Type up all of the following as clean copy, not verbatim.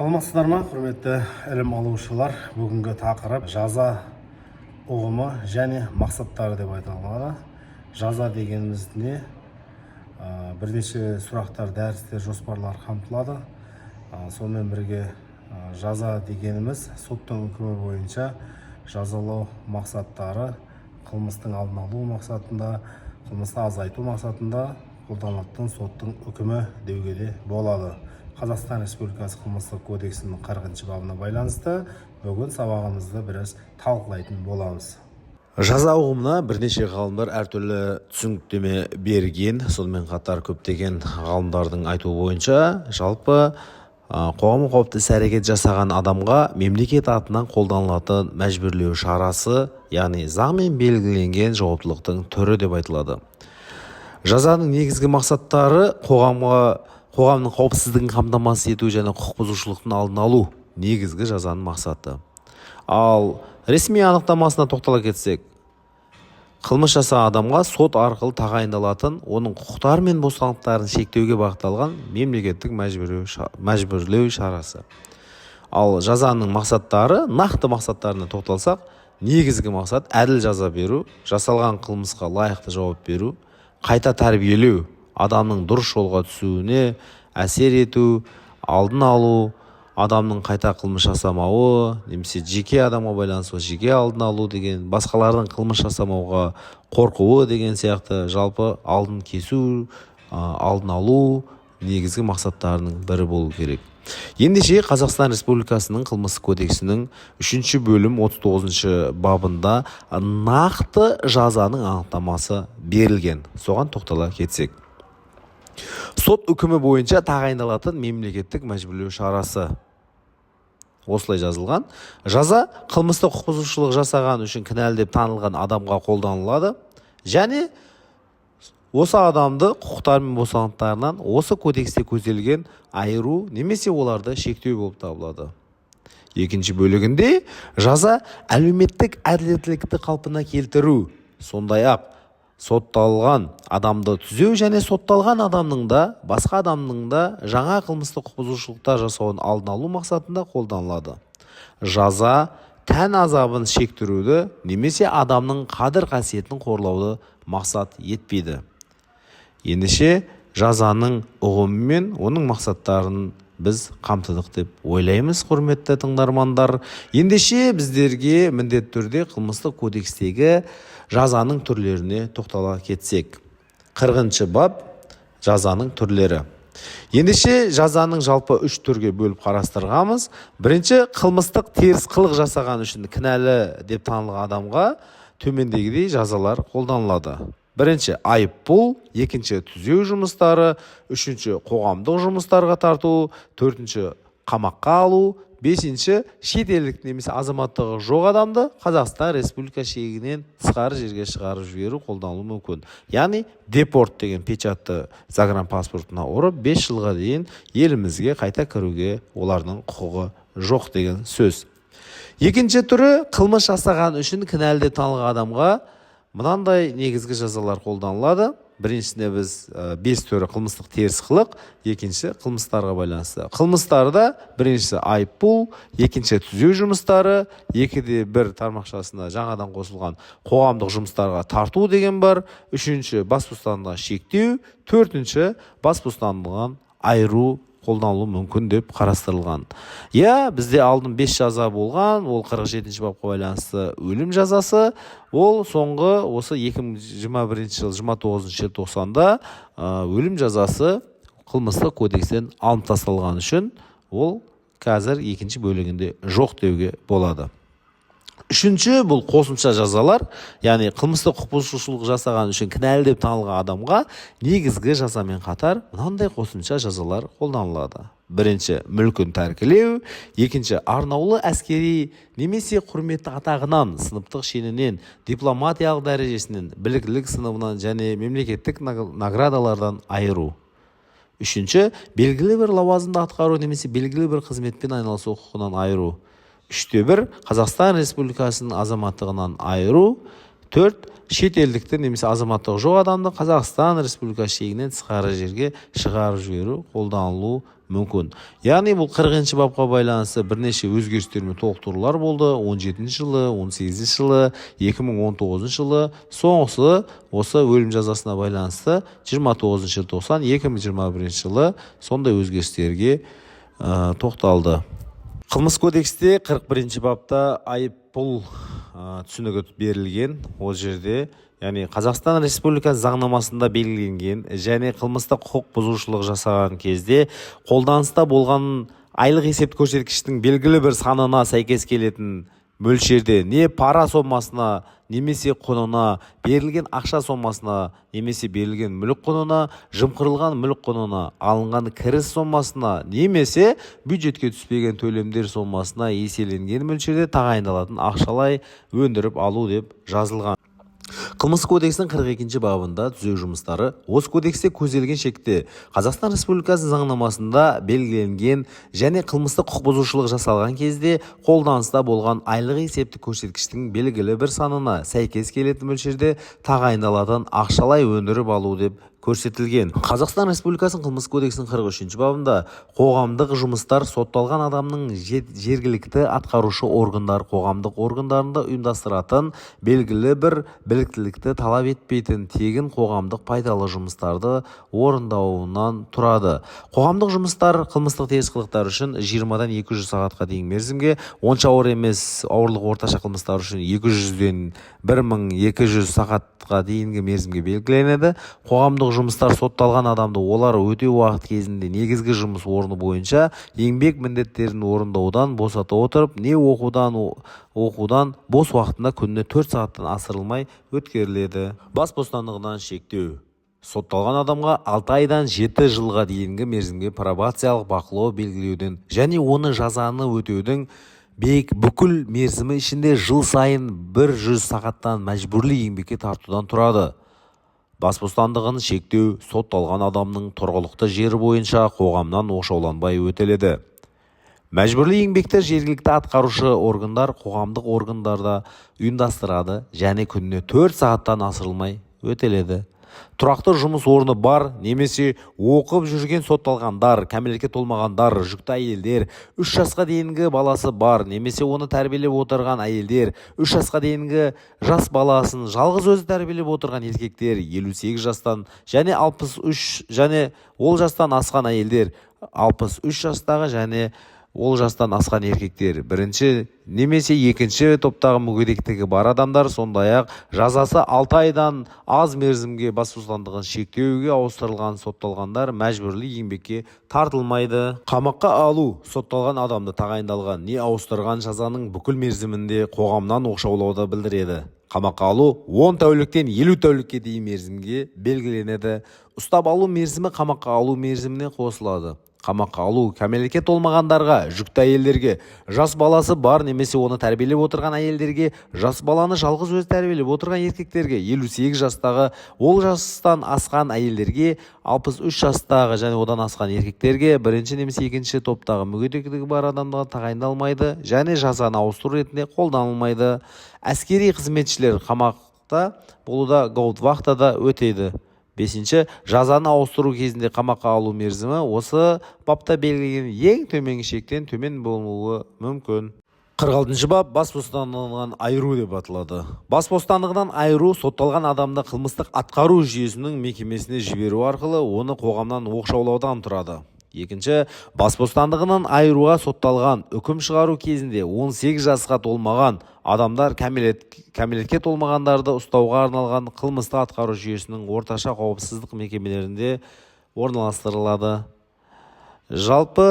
Саламатсыздар ма, құрметті ілім алушылар! Бүгінгі тақырып жаза ұғымы және мақсаттары деп айтылады. Жаза дегеніміз не? Бірнеше сұрақтар, дәрістер, жоспарлар қамтылады. Сонымен бірге жаза дегеніміз соттың үкімі бойынша жазалау мақсаттары, қылмыстың алдын алу мақсатында, қылмысты азайту мақсатында қолданылатын соттың үкімі деуге де болады. Қазақстан Республикасы Қылмыстық кодексінің 40-бабына байланысты бүгін сабағымызды біраз талқылайтын боламыз. Жаза ұғымына бірнеше ғалымдар әртүрлі түсініктеме берген. Сонымен қатар көптеген ғалымдардың айтуы бойынша, жалпы қоғамға қауіпті іс әрекет жасаған адамға мемлекет атынан қолданылатын мәжбүрлеу шарасы, яғни заңмен белгіленген жауаптылықтың түрі деп айтылады. Жазаның негізгі мақсаттары: қоғамның қауіпсіздігін қамтамасыз ету және құқық бұзушылықтың алдын алу негізгі жазаның мақсаты. Ал ресми анықтамасына тоқтала кетсек, қылмыс жасаған адамға сот арқылы тағайындалатын, оның құқықтары мен бостандықтарын шектеуге бағытталған мемлекеттік мәжбүрлеу шарасы. Ал жазаның мақсаттары, нақты мақсаттарына тоқталсақ, негізгі мақсат: әділ жаза беру, жасалған қылмысқа лайықты жауап беру, қайта тәрбиелеу, адамның дұрыс жолға түсуіне әсер ету, алдын алу, адамның қайта қылмыс жасамауы немесе жеке адамға байланысты жеке алдын алу деген, басқалардың қылмыс жасамауға қорқуы деген сияқты, жалпы алдын кесу, алдын алу негізгі мақсаттарының бірі болу керек. Ендеше, Қазақстан Республикасының Қылмыстық кодексінің үшінші бөлім 39 бабында нақты жазаның анықтамасы берілген. Соған тоқтала кетсек, сот үкімі бойынша тағайындалатын мемлекеттік мәжбүрлеу шарасы осылай жазылған: жаза қылмыстық құқық бұзушылық жасаған үшін кінәлі деп танылған адамға қолданылады және осы адамды құқықтары мен бостандықтарынан осы кодексте көзделген айыру немесе оларды шектеу болып табылады. Екінші бөлігінде жаза әлеуметтік әділеттілікті қалпына келтіру, сондай ақ сотталған адамды түзеу және сотталған адамның да, басқа адамның да жаңа қылмыстық құқық бұзушылықтар жасауын алдын алу мақсатында қолданылады. Жаза тән азабын шектіруді немесе адамның қадір қасиетін қорлауды мақсат етпейді. Ендеше, жазаның ұғымы мен оның мақсаттарын біз қамтыдық деп ойлаймыз, құрметті тыңдармандар. Ендеше, біздерге міндетті түрде қылмыстық кодекстегі жазаның түрлеріне тоқтала кетсек. 40-бап, жазаның түрлері. Ендеше, жазаның жалпы үш түрге бөліп қарастырғанбыз. Бірінші, қылмыстық теріс қылық жасаған үшін кінәлі деп танылған адамға төмендегідей жазалар қолданылады: бірінші, айыппұл; екінші, түзеу жұмыстары; үшінші, қоғамдық жұмыстарға тарту; төртінші, қамаққа алу; бесінші, шетелдік немесе азаматтығы жоқ адамды Қазақстан Республикасы шегінен тысқары жерге шығарып жіберу қолданылуы мүмкін, яғни депорт деген печатты загранпаспортына ұрып, 5 жылға дейін елімізге қайта кіруге олардың құқығы жоқ деген сөз. Екінші түрі, қылмыс жасаған үшін кінәлі деп танылған адамға мынандай негізгі жазалар қолданылады. Біріншісінде біз бес түрі: қылмыстық теріс қылық, екінші, қылмыстарға байланысты. Қылмыстарда біріншісі айыппұл, екінші, түзеу жұмыстары, 2-де 1 тармақшасына жаңадан қосылған қоғамдық жұмыстарға тарту деген бар, үшінші, бас бостандығын шектеу, төртінші, бас бостандығынан айыру қолданылуы мүмкін деп қарастырылған. Иә, бізде алдын бес жаза болған, ол 47 бапқа байланысты өлім жазасы. Ол соңғы осы 2021 жыл 29 желтоқсанда өлім жазасы Қылмыстық кодекстен алынып тасталған үшін ол қазір екінші бөлігінде жоқ деуге болады. Үшінші, бұл қосымша жазалар, яғни қылмыстық құқық бұзушылық жасаған үшін кінәлі деп танылған адамға негізгі жазамен қатар мынандай қосымша жазалар қолданылады: бірінші, мүлкін тәркілеу; екінші, арнаулы әскери немесе құрметті атағынан, сыныптық шенінен, дипломатиялық дәрежесінен, біліктілік сыныбынан және мемлекеттік наградалардан айыру; үшінші, белгілі бір лауазымды атқару немесе белгілі бір қызметпен айналысу құқығынан айыру; 3-те 1, Қазақстан Республикасының азаматтығынан айыру; төрт, шетелдікті немесе азаматтығы жоқ адамды Қазақстан Республикасы шегінен тысқары жерге шығарып жіберу қолданылуы Мүмкін. Яғни бұл 40-бапқа байланысты бірнеше өзгерістер мен толықтырулар болды 17 жылы, 18 жылы, 2019 жылы. Соңғысы осы өлім жазасына байланысты 29 желтоқсан 2021 жылы сондай өзгерістерге тоқталды. Қылмыс кодексте 41 бапта айыппұл түсінігі берілген. Ол жерде, яғни Қазақстан Республикасы заңнамасында белгіленген және қылмыстық құқық бұзушылық жасаған кезде қолданыста болған айлық есептік көрсеткіштің белгілі бір санына сәйкес келетін мөлшерде не пара сомасына немесе құнына, берілген ақша сомасына немесе берілген мүлік құнына, жымқырылған мүлік құнына, алынған кіріс сомасына немесе бюджетке түспеген төлемдер сомасына еселенген мөлшерде тағайындалатын ақшалай өндіріп алу деп жазылған. Қылмыс кодексінің 42 бабында түзеу жұмыстары осы кодексте көзделген шекте Қазақстан Республикасы заңнамасында белгіленген және қылмыстық құқық бұзушылық жасалған кезде қолданыста болған айлық есептік көрсеткіштің белгілі бір санына сәйкес келетін мөлшерде тағайындалатын ақшалай өндіріп алу деп көрсетілген. Қазақстан Республикасының Қылмыс кодексінің 43 бабында қоғамдық жұмыстар сотталған адамның жергілікті атқарушы органдар қоғамдық органдарында ұйымдастыратын белгілі бір біліктілікті талап етпейтін тегін қоғамдық пайдалы жұмыстарды орындауынан тұрады. Қоғамдық жұмыстар қылмыстық теріс қылықтар үшін 20-дан 200 сағатқа дейін мерзімге, онша ауыр емес, ауырлығы орташа қылмыстар үшін 200-ден 1200 сағатқа дейінгі мерзімге белгіленеді. Қоғамдық жұмыстар сотталған адамды олар өтеу уақыт кезінде негізгі жұмыс орны бойынша еңбек міндеттерін орындаудан босата отырып не оқудан бос уақытында күніне 4 сағаттан асырылмай өткеріледі. Бас бостандығынан шектеу сотталған адамға 6 айдан 7 жылға дейінгі мерзімге пробациялық бақылау белгілеуден және оны жазаны өтеудің бүкіл мерзімі ішінде жыл сайын 100 сағаттан мәжбүрлі еңбекке тартудан тұрады. Бас бостандығын шектеу сотталған адамның тұрғылықты жері бойынша қоғамнан оқшауланбай өтеледі. Мәжбүрлі еңбекті жергілікті атқарушы органдар қоғамдық органдарда ұйымдастырады және күніне 4 сағаттан асырылмай өтеледі. Тұрақты жұмыс орны бар немесе оқып жүрген сотталғандар, кәмелетке толмағандар, жүкті әйелдер, 3 жасқа дейінгі баласы бар немесе оны тәрбиелеп отырған әйелдер, 3 жасқа дейінгі жас баласын жалғыз өзі тәрбиелеп отырған еркектер, 58 жастан және 63 және ол жастан асқан әйелдер, 63 жастағы және ол жастан асқан еркектер, бірінші немесе екінші топтағы мүгедектігі бар адамдар, сондай-ақ жазасы 6 айдан аз мерзімге бас бостандығын шектеуге ауыстырылған сотталғандар мәжбүрлі еңбекке тартылмайды. Қамаққа алу сотталған адамды тағайындалған не ауыстырған жазаның бүкіл мерзімінде қоғамнан оқшаулауды білдіреді. Қамаққа алу 10 тәуліктен 50 тәулікке дейін мерзімге белгіленеді. Ұстап алу мерзімі қамаққа алу мерзіміне қосылады. Қамаққа алу кәмелетке толмағандарға, жүкті әйелдерге, жас баласы бар немесе оны тәрбиелеп отырған әйелдерге, жас баланы жалғыз өзі тәрбиелеп отырған еркектерге, 58 жастағы ол жастан асқан әйелдерге, 63 жастағы және одан асқан еркектерге, бірінші немесе екінші топтағы мүгедектігі бар адамдарға тағайындалмайды және жазаны ауыстыру ретінде қолданылмайды. Әскери қызметшілер қамақта болуда гауптвахтада өтейді. Бесінші, жазаны ауыстыру кезінде қамаққа алу мерзімі осы бапта белгіленген ең төменгі шектен төмен болуы мүмкін. 46 бап бас бостандығынан айыру деп аталады. Бас бостандығынан айыру сотталған адамды қылмыстық атқару жүйесінің мекемесіне жіберу арқылы оны қоғамнан оқшаулаудан тұрады. Екінші, бас бостандығынан айыруға сотталған үкім шығару кезінде 18 жасқа толмаған адамдар кәмелетке толмағандарды ұстауға арналған қылмыстық атқару жүйесінің орташа қауіпсіздік мекемелерінде орналастырылады. Жалпы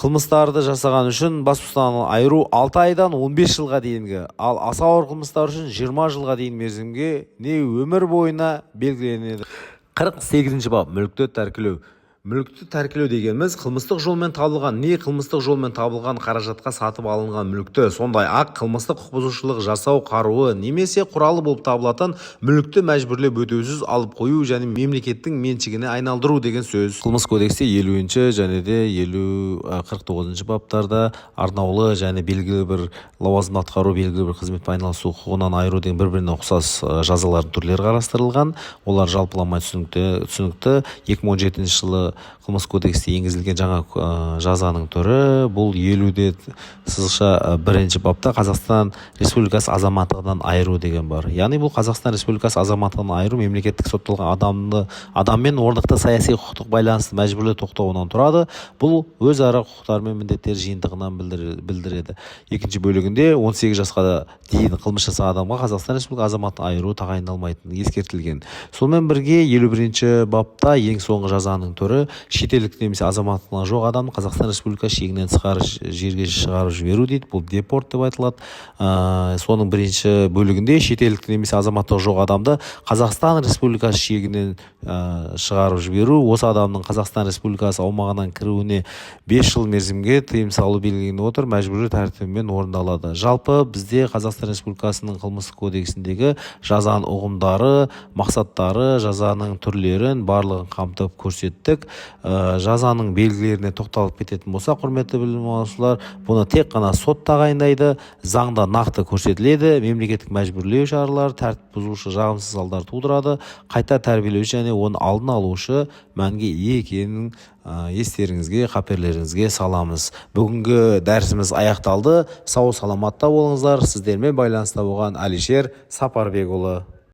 қылмыстарды жасаған үшін бас бостандығынан айыру 6 айдан 15 жылға дейінгі, ал аса ауыр қылмыстар үшін 20 жылға дейін мерзімге не өмір бойына белгіленеді. 48 бап мүлікті тәркілеу. Мүлікті тәркілеу дегеніміз қылмыстық жолмен табылған не қылмыстық жолмен табылған қаражатқа сатып алынған мүлікті, сондай-ақ қылмыстық құқық бұзушылық жасау қаруы немесе құралы болып табылатын мүлікті мәжбүрлеп өтеусіз алып қою және мемлекеттің меншігіне айналдыру деген сөз. Қылмыс кодексте 50-ші және де 49 баптарда арнаулы және белгілі бір лауазымды атқару, белгілі бір қызметпен айналысу құқығынан айыру деген бір-біріне ұқсас жазалардың түрлері қарастырылған. Олар жалпыламай түсінікті. 2017 жылы Осы Қылмыс кодексте енгізілген жаңа жазаның түрі бұл 50-де сызықша бірінші бапта Қазақстан Республикасы азаматтығынан айыру деген бар. Яғни бұл Қазақстан Республикасы азаматтығынан айыру мемлекеттік сотталған адамды адаммен орнықты саяси, құқықтық байланысты мәжбүрлі тоқтауынан тұрады. Бұл өзара құқықтар мен міндеттер жиынтығынан білдіреді. Екінші бөлігінде 18 жасқа дейін қылмыс жасаған адамға Қазақстан Республикасы азаматтығынан айыру тағайындалмайтыны ескертілген. Сонымен бірге 51-бапта ең соңғы жазаның түрі шетелдік немесе азаматтығы жоқ адамды Қазақстан Республикасы шегінен тысқары жерге шығарып жіберу дейді. Бұл депорт деп айтылады. Соның бірінші бөлігінде шетелдік немесе азаматтығы жоқ адамды Қазақстан Республикасы шегінен шығарып жіберу, осы адамның Қазақстан Республикасы аумағынан кіруіне 5 жыл мерзімге тыйым салу белгіленіп отыр, мәжбүрлеу тәртібімен орындалады. Жалпы, бізде Қазақстан Республикасының Қылмыстық кодексіндегі жазаның ұғымдары, мақсаттары, жазаның түрлерін, барлығын қамтып көрсеттік. Жазаның белгілеріне тоқталып кететін болсақ, құрметті білім алушылар, бұны тек қана сот тағайындайды, заңда нақты көрсетіледі. Мемлекеттік мәжбүрлеу шаралары тәртіп бұзушы жағымсыз салдар тудырады, қайта тәрбиелеу және оның алдын алушы мәнге ие екенін естеріңізге, қаперлеріңізге саламыз. Бүгінгі дәрісіміз аяқталды. Сау саламатта болыңыздар. Сіздермен байланыста болған Әлишер Сапарбекұлы.